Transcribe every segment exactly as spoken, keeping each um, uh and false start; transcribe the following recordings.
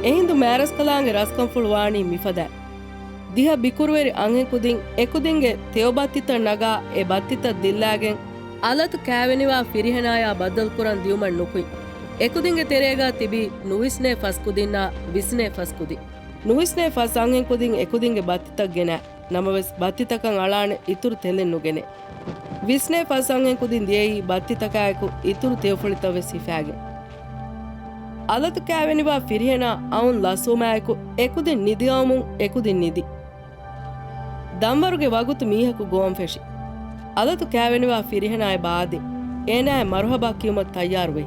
އެހިނދު މާރަސްކަލާނގެ ރަސްކަންފުޅު ވާނީ މިފަދައިން. ދިހަ ބިކުރުވެރި އަންހެންކުދިން އެކުދިންގެ ތެޔޮ ބައްތިތައް ނަގާ، އެ ބައްތިތައް ދިއްލާގެން، އަލަތު ކާވެނިވާ ފިރިހެނާޔާ ބައްދަލުކުރަން ދިޔުމަށް ނުކުތް، އެކުދިންގެ ތެރޭގާ ތިބީ ނުވިސްނޭ ފަސް ކުދިންނާ ވިސްނޭ ފަސް ކުދިން. ނުވިސްނޭ ފަސް އަންހެންކުދިން އެކުދިންގެ ބައްތިތައް ގެނައި. ނަމަވެސް، ބައްތިތަކަށް އަޅާނެ އިތުރު ތެލެއް ނުގެނެ. ވިސްނޭ ފަސް އަންހެންކުދިން ދިޔައީ ބައްތިތަކާއެކު އިތުރު ތެޔޮފުޅިތައް ވެސް ހިފާގެން. އަލަތު ކާވެނިވާ ފިރިހެނާ އައުން ލަސްވުމާއެކު އެކުދިން ނިދިއައުމުން އެކުދިން ނިދި. ދަންވަރުގެ ވަގުތު މީހަކު ގޮވަން ފެށި. އަލަތު ކާވެނިވާ ފިރިހެނާ އެބަ އާދި، އޭނާއަށް މަރުހަބާ ކިޔުމަށް ތައްޔާރުވޭ.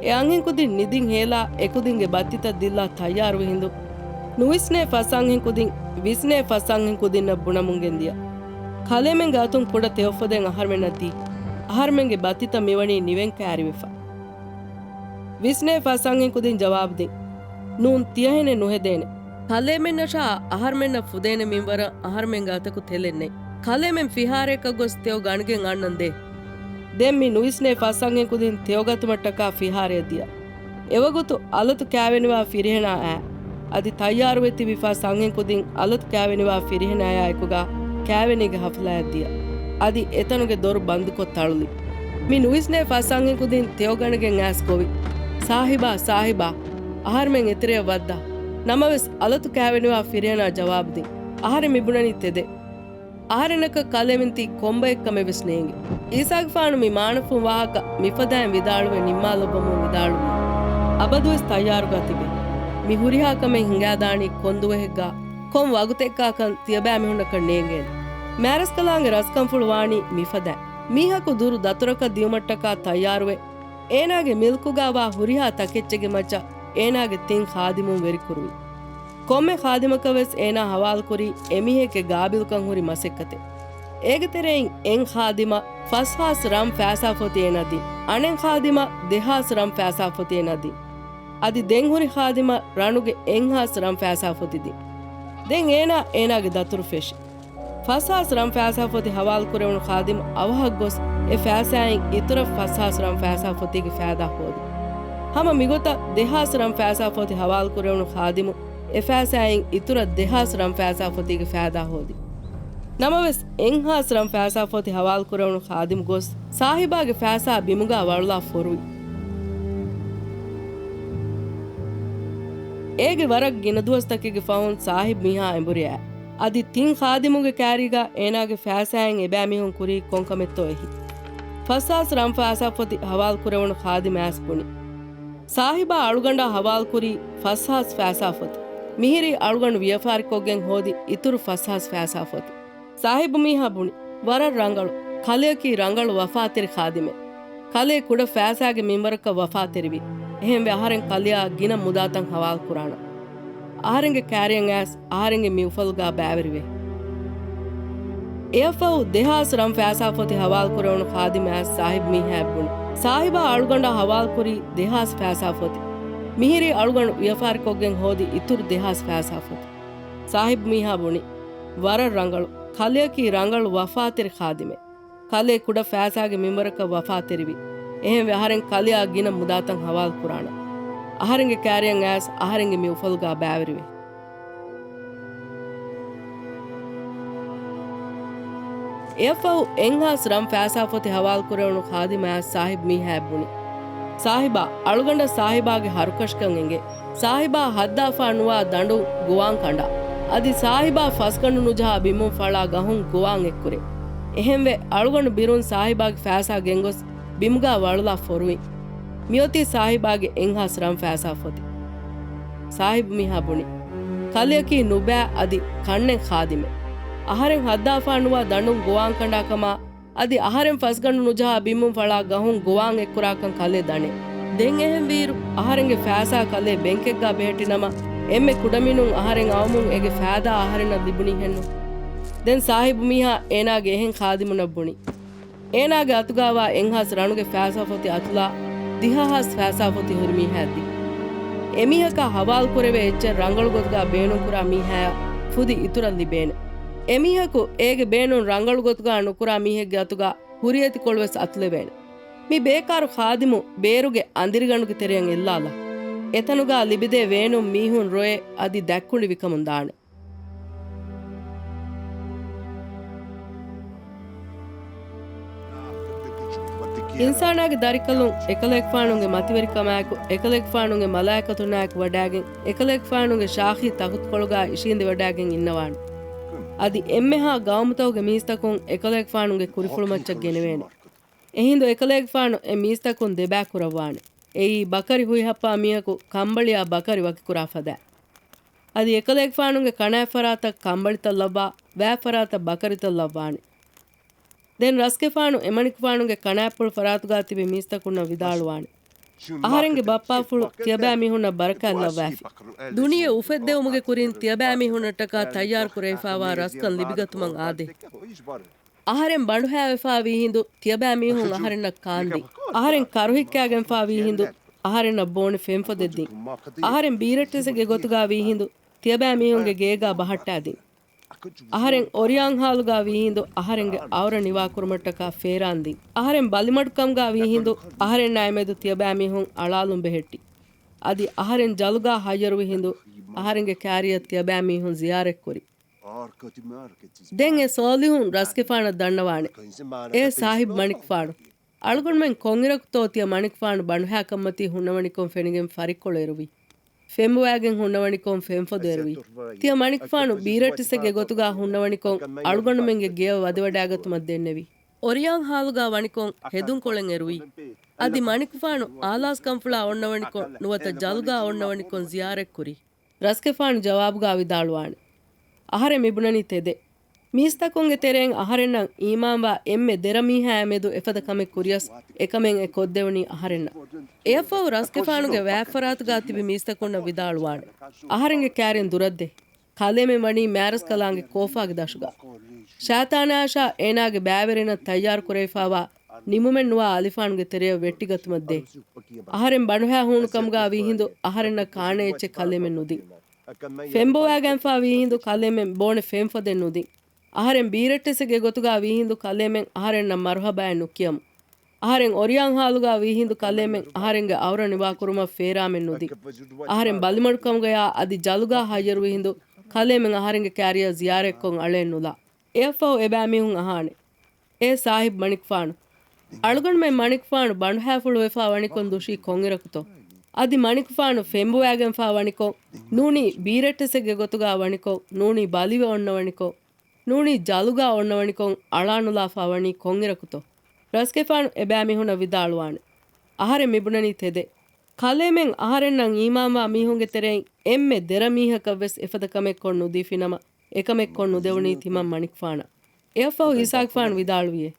އެ އަންހެންކުދިން ނިދިން ހޭލާ އެކުދިންގެ ބައްތިތައް ދިއްލާ ތައްޔާރުވި ހިނދު، ނުވިސްނޭ ފަސް އަންހެންކުދިން ވިސްނޭ ފަސް އަންހެންކުދިންނަށް ބުނަމުން ގެންދިޔަ. ކަލޭމެންގެ އަތުން ކުޑަ ތެޔޮފޮދެއް އަހަރުމެންނަށް ދީ. އަހަރުމެންގެ ބައްތިތައް މިވަނީ ނިވެން ކާރިވެފަ. ވިސްނޭ ފަސް އަންހެންކުދިން ޖަވާބު ދިން. ނޫން، ތިޔަހެނެއް ނުހެދޭނެ. ކަލޭމެންނަށާ އަހަރުމެންނަށް ފުދޭނެ މިންވަރަށް އަހަރުމެންގެ އަތަކު ތެލެއް ނެތް. ކަލޭމެން ފިހާރަޔަކަށް ގޮސް ތެޔޮ ގަނެގެން އަންނަން ދޭ. ދެން މި ނުވިސްނޭ ފަސް އަންހެންކުދިން ތެޔޮ ގަތުމަށްޓަކާ ފިހާރަޔަށް ދިޔަ. އެވަގުތު އަލަތު ކާވެނިވާ ފިރިހެނާ އައި. އަދި ތައްޔާރުވެ ތިބި ފަސް އަންހެންކުދިން އަލަތު ކާވެނިވާ ފިރިހެނާޔާ އެކުގާ ކާވެނީގެ ހަފްލާއަށް ދިޔަ. އަދި އެތަނުގެ ދޮރު ބަންދުކޮށް ތަޅުލި. މި ނުވިސްނޭ ފަސް އަންހެންކުދިން ތެޔޮ ގަނެގެން އައިސް ގޮވި. ސާހިބާ، ސާހިބާ، އަހަރުމެން އެތެރެއަށް ވައްދާ. ނަމަވެސް އަލަތު ކާވެނިވާ ފިރިހެނާ ޖަވާބު ދިން. އަހަރެން މި ބުނަނީ ތެދެއް. އަހަރެންނަކަށް ކަލޭމެން ތީ ކޮންބައެއްކަމެއް ވެސް ނޭނގެ. އީސާގެފާނު މި މާނަފުން ވާހަކަ މިފަދައިން ވިދާޅުވެ ނިންމާލައްވަމުން ވިދާޅުވީ، އަބަދުވެސް ތައްޔާރުގާ ތިބޭ. މި ހުރިހާ ކަމެއް ހިނގާދާނީ ކޮންދުވަހެއްގާ، ކޮން ވަގުތެއްގާކަން ތިޔަބައިމީހުންނަކަށް ނޭނގޭނެ. މާރަސްކަލާނގެ ރަސްކަންފުޅު ވާނީ މިފަދައިން. މީހަކު ދުރު ދަތުރަކަށް ދިޔުމަށްޓަކާ ތައްޔާރުވެ، އޭނާގެ މިލްކުގާ ވާ ހުރިހާ ތަކެއްޗެއްގެ މައްޗަށް އޭނާގެ ތިން ޚާދިމުން ވެރިކުރުވި. ކޮންމެ ޚާދިމަކަށް ވެސް އޭނާ ހަވާލުކުރީ އެމީހެއްގެ ގާބިލްކަން ހުރި މަސައްކަތެއް. އޭގެ ތެރެއިން އެއް ޚާދިމަށް ފަސް ހާސް ރަން ފައިސާ ފޮތި އޭނާ ދިން. އަނެއް ޚާދިމަށް ދެ ހާސް ރަން ފައިސާ ފޮތި އޭނާ ދިން. އަދި ދެން ހުރި ޚާދިމަށް ރަނުގެ އެއް ހާސް ރަން ފައިސާ ފޮތި ދިން. ދެން އޭނާ އޭނާގެ ދަތުރު ފެށި. ފަސް ހާސް ރަން ފައިސާ ފޮތި ހަވާލު ކުރެވުނު ޚާދިމު އަވަހަށް ގޮސް، އެ ފައިސާއިން އިތުރަށް ފަސް ހާސް ރަން ފައިސާ ފޮތީގެ ފައިދާ ހޯދި. ހަމަ މިގޮތަށް ދެ ހާސް ރަން ފައިސާ ފޮތި ހަވާލު ކުރެވުނު ޚާދިމު އެ ފައިސާއިން އިތުރަށް ދެ ހާސް ރަން ފައިސާ ފޮތީގެ ފައިދާ ހޯދި. ނަމަވެސް، އެއް ހާސް ރަން ފައިސާ ފޮތި ހަވާލު ކުރެވުނު ޚާދިމު ގޮސް، ސާހިބާގެ ފައިސާ ބިމުގާ ވަޅުލާ ފޮރުވި. އޭގެ ވަރަށް ގިނަ ދުވަސްތަކެއްގެ ފަހުން ސާހިބް މީހާ އެނބުރި އައި. އަދި ތިން ޚާދިމުގެ ކާރީގަ އޭނާގެ ފައިސާއިން އެބައިމީހުން ކުރީ ކޮންކަމެއްތޯ އެހި. ފަސް ހާސް ރަން ފައިސާ ފޮތި ހަވާލު ކުރެވުނު ޚާދިމާ އައިސް ބުނި. ސާހިބާ އަޅުގަނޑާ ހަވާލު ކުރީ ފަސް ހާސް ފައިސާ ފޮތި. މިހިރީ އަޅުގަނޑު ވިޔަފާރިކޮށްގެން ހޯދި އިތުރު ފަސް ހާސް ފައިސާ ފޮތި. ސާހިބު މީހާ ބުނި، ވަރަށް ރަނގަޅު. ކަލެއަކީ ރަނގަޅު ވަފާތެރި ޚާދިމެއް. ކަލޭ ކުޑަ ފައިސާގެ މިންވަރަކަށް ވަފާތެރިވި. އެހެންވެ އަހަރެން ކަލެއާ ގިނަ މުދާތައް ހަވާލު ކުރާނަން. އަހަރެންގެ ކާރިއަށް އައިސް އަހަރެންގެ މި އުފަލުގާ ބައިވެރިވޭ. އެއަށްފަހު ދެހާސް ރަން ފައިސާ ފޮތި ހަވާލު ކުރެވުނު ޚާދިމާ އައިސް ސާހިބު މީހާއަށް ބުނި، ސާހިބާ އަޅުގަނޑާ ހަވާލު ކުރީ ދެހާސް ފައިސާ ފޮތި. މިހިރީ އަޅުގަނޑު ވިޔަފާރިކޮށްގެން ހޯދި އިތުރު ދެހާސް ފައިސާ ފޮތި. ސާހިބު މީހާ ބުނި، ވަރަށް ރަނގަޅު. ކަލެއަކީ ރަނގަޅު ވަފާތެރި ޚާދިމެއް. ކަލޭ ކުޑަ ފައިސާގެ މިންވަރަކަށް ވަފާތެރިވި. އެހެންވެ އަހަރެން ކަލެއާ ގިނަ މުދާތައް ހަވާލު ކުރާނަން. އަހަރެންގެ ކާރިއަށް އައިސް އަހަރެންގެ މި އުފަލުގާ ބައިވެރިވޭ. އެއަށްފަހު އެއްހާސް ރަން ފައިސާ ފޮތި ހަވާލު ކުރެވުނު ޚާދިމާ އައިސް ސާހިބު މީހާއަށް ބުނި، ސާހިބާ، އަޅުގަނޑަށް ސާހިބާގެ ހަރުކަށިކަން އެނގޭ. ސާހިބާ ހައްދާފާ ނުވާ ދަނޑުން ގޮވާން ކަނޑާ. އަދި ސާހިބާ ފަސްގަނޑު ނުޖަހާ ބިމުން ފަޅާ ގަހުން ގޮވާން އެއްކުރޭ. އެހެންވެ، އަޅުގަނޑު ބިރުން ސާހިބާގެ ފައިސާ ގެންގޮސް ބިމުގާ ވަޅުލާ ފޮރުވިން. މިއޮތީ ސާހިބާގެ އެއްހާސް ރަން ފައިސާ ފޮތި. ސާހިބު މީހާ ބުނި، ކަލެއަކީ ނުބައި އަދި ކަންނެން ޚާދިމެއް. އަހަރެން ހައްދާފާ ނުވާ ދަނޑުން ގޮވާން ކަނޑާ ކަމާ، އަދި އަހަރެން ފަސްގަނޑު ނުޖަހާ ބިމުން ފަޅާ ގަހުން ގޮވާން އެއްކުރާކަން ކަލޭ ދަނޭ. ދެން އެހެންވީއިރު، އަހަރެންގެ ފައިސާ ކަލޭ ބެންކެއްގާ ބެހެއްޓި ނަމަ، އެންމެ ކުޑަމިނުން އަހަރެން އައުމުން އޭގެ ފައިދާ އަހަރެންނަށް ލިބުނީހެއްނު. ދެން ސާހިބު މީހާ އޭނާގެ އެހެން ޚާދިމުންނަށް ބުނި، އޭނާގެ އަތުގާވާ އެއްހާސް ރަނުގެ ފައިސާ ފޮތި އަތުލާ، ދިހަ ހާސް ފައިސާ ފޮތި ހުރި މީހާއަށް ދީ. އެމީހަކާ ހަވާލު ކުރެވޭ އެއްޗެއް ރަނގަޅު ގޮތުގާ ބޭނުންކުރާ މީހާޔަށް ފުދި އިތުރަށް ލިބޭނެ. އެމީހަކު އޭގެ ބޭނުން ރަނގަޅު ގޮތުގާ ނުކުރާ މީހެއްގެ އަތުގާ ހުރިއެތިކޮޅު ވެސް އަތުލެވޭނެ. މި ބޭކާރު ޚާދިމު ބޭރުގެ އަނދިރިގަނޑުގެ ތެރެއަށް އެއްލާލާ. އެތަނުގާ ލިބިދޭ ވޭނުން މީހުން ރޮއެ އަދި ދަތްކުނޑި ވިކަމުން ދާނެ. އިންސާނާގެ ދަރިކަލުން އެކަލޭގެފާނުގެ މަތިވެރިކަމާއެކު، އެކަލޭގެފާނުގެ މަލާއިކަތުންނާއެކު ވަޑާގެން، އެކަލޭގެފާނުގެ ޝާހީ ތަޚުތުކޮޅުގާ އިށީނދެވަޑާގެން އިންނަވާނެ. އަދި އެންމެހާ ގައުމުތަކުގެ މީސްތަކުން އެކަލޭގެފާނުގެ ކުރިފުޅުމައްޗަށް ގެނެވޭނެ. އެހިނދު އެކަލޭގެފާނު އެ މީސްތަކުން ދެބައިކުރައްވާނެ. އެއީ ބަކަރި ހުއިހައްޕާ މީހަކު ކަނބަޅިއާ ބަކަރި ވަކިކުރާ ފަދައިން. އަދި އެކަލޭގެފާނުގެ ކަނާތް ފަރާތަށް ކަނބަޅިތައް ލައްވާ، ވާތް ފަރާތަށް ބަކަރިތައް ލައްވާނެ. ދެން ރަސްގެފާނު އެމަނިކުފާނުގެ ކަނާތްޕުޅު ފަރާތުގާ ތިބި މީސްތަކުންނަށް ވިދާޅުވާނެ. އަހަރެންގެ ބައްޕާފުޅު ތިޔަބައިމީހުންނަށް ބަރަކާތް ލައްވާފި. ދުނިޔެ އުފެއްދެވުމުގެ ކުރިން ތިޔަބައިމީހުންނަށްޓަކާ ތައްޔާރު ކުރެވިފާވާ ރަސްކަން ލިބިގަތުމަށް އާދޭ. އަހަރެން ބަނޑުހައިވެފާވީ ހިނދު ތިޔަބައިމީހުން އަހަރެންނަށް ކާންދިން. އަހަރެން ކަރުހިއްކާގެންފާވީ ހިނދު އަހަރެންނަށް ބޯނި ފެންފޮދެއްދިން. އަހަރެން ބީރައްޓެސެއްގެ ގޮތުގާ ވީ ހިނދު ތިޔަބައިމީހުންގެ ގޭގާ ބަހައްޓާދިން. އަހަރެން އޮރިޔާން ހާލުގާ ވީ ހިނދު އަހަރެންގެ އައުރަ ނިވާކުރުމަށްޓަކާ ފޭރާންދިން. އަހަރެން ބަލިމަޑުކަމުގާ ވީ ހިނދު އަހަރެންނާއި މެދު ތިޔަބައިމީހުން އަޅާލުން ބެހެއްޓި. އަދި އަހަރެން ޖަލުގާ ހައްޔަރުވި ހިނދު އަހަރެންގެ ކާރިއަށް ތިޔަބައިމީހުން ޒިޔާރަތްކުރި. ދެން އެ ސޯލިހުން ރަސްގެފާނަށް ދަންނަވާނެ. އޭ ސާހިބް މަނިކުފާނު! އަޅުގަނޑުމެން ކޮންއިރަކުތޯ ތިޔަ މަނިކުފާނު ބަނޑުހައިކަންމަތީ ހުންނަވަނިކޮން ފެނިގެން ފަރިއްކޮޅު އެރުވީ؟ ފެންބޮވާގެން ހުންނަވަނިކޮން ފެންފޮދު އެރުވީ؟ ތިޔަ މަނިކުފާނު ބީރައްޓެސެއްގެ ގޮތުގާ ހުންނަވަނިކޮން އަޅުގަނޑުމެންގެ ގެޔަށް ވަދެވަޑާގަތުމަށް ދެންނެވީ؟ އޮރިޔާން ހާލުގާ ވަނިކޮން ހެދުންކޮޅެއް އެރުވީ؟ އަދި މަނިކުފާނު އާލާސްކަންފުޅާ އޮންނަވަނިކޮން ނުވަތަ ޖަލުގާ އޮންނަވަނިކޮން ޒިޔާރަތްކުރީ؟ ރަސްގެފާނު ޖަވާބުގާ ވިދާޅުވާނެ. އަހަރެން މިބުނަނީ ތެދެއް. މީސްތަކުންގެ ތެރެއިން އަހަރެންނަށް އީމާންވާ އެންމެ ދެރަ މީހާއާ މެދު އެފަދަ ކަމެއް ކުރިޔަސް އެކަމެއް އެ ކޮށްދެވުނީ އަހަރެންނަށް. އެއަށްފަހު ރަސްގެފާނުގެ ވާތްފަރާތުގާ ތިބި މީސްތަކުންނަށް ވިދާޅުވާނެ. އަހަރެންގެ ކާރިން ދުރަށްދޭ. ކަލޭމެން ވަނީ މާރަސްކަލާނގެ ކޯފާގެ ދަށުގަ. ޝައިޠާނާއަށާ އޭނާގެ ބައިވެރިންނަށް ތައްޔާރުކުރެވިފާވާ ނިމުމެއްނުވާ އަލިފާނުގެ ތެރެޔަށް ވެއްޓިގަތުމަށްދޭ. އަހަރެން ބަނޑުހައި ހޫނުކަމުގާ ވީހިނދު އަހަރެންނަށް ކާނެ އެއްޗެއް ކަލޭމެން ނުދިން. ފެންބޮވާގެންފާ ވީހިނދު ކަލޭމެން ބޯނެ ފެންފޮދެއް ނުދިން. އަހަރެން ބީރައްޓެސެއްގެ ގޮތުގާ ވީހިނދު ކަލޭމެން އަހަރެންނަށް މަރުހަބާއެއް ނުކިޔަމު. އަހަރެން އޮރިޔާން ހާލުގާ ވީހިނދު ކަލޭމެން އަހަރެންގެ އައުރަ ނިވާކުރުމަށް ފޭރާމެއް ނުދިން. އަހަރެން ބަލިމަޑުކަމުގަޔާ އަދި ޖަލުގާ ހައްޔަރުވި ހިނދު ކަލޭމެން އަހަރެންގެ ކާރިއަށް ޒިޔާރަތްކޮށް އަޅައެއް ނުލާ. އެއަށްފަހު އެބައިމީހުން އަހާނެ. އޭ ސާހިބް މަނިކުފާނު! އަޅުގަނޑުމެން މަނިކުފާނު ބަނޑުހައިފުޅުވެފާ ވަނިކޮން ދުށީ ކޮންއިރަކުތޯ؟ އަދި މަނިކުފާނު ފެންބޮވާގެންފާ ވަނިކޮން، ނޫނީ ބީރައްޓެސެއްގެ ގޮތުގާ ވަނިކޮން، ނޫނީ ބަލިވެ އޮންނަ ވަނިކޮން، ނޫނީ ޖަލުގާ އޮންނަ ވަނިކޮން އަޅާނުލާފާ ވަނީ ކޮންއިރަކުތޯ؟ ރަސްގެފާނު އެބައިމީހުންނަށް ވިދާޅުވާނެ. އަހަރެން މިބުނަނީ ތެދެއް. ކަލޭމެން އަހަރެންނަށް އީމާންވާ މީހުންގެ ތެރެއިން އެންމެ ދެރަ މީހަކަށްވެސް އެފަދަ ކަމެއް ކޮށް ނުދީފިނަމަ، އެކަމެއް ކޮށް ނުދެވުނީ ތިމަން މަނިކުފާނަށް. އެއަށްފަހު އީސާގެފާނު ވިދާޅުވިއޭ.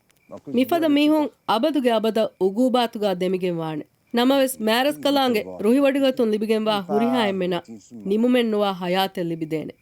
މިފަދަ މީހުން އަބަދުގެ އަބަދަށް އުގޫބާތުގާ ދެމިގެން ވާނެ. ނަމަވެސް، މާރަސްކަލާނގެ ރުހިވޮޑިގަތުން ލިބިގެންވާ ހުރިހާ އެންމެނަށް ނިމުމެއްނުވާ ހަޔާތެއް ލިބިދޭނެ.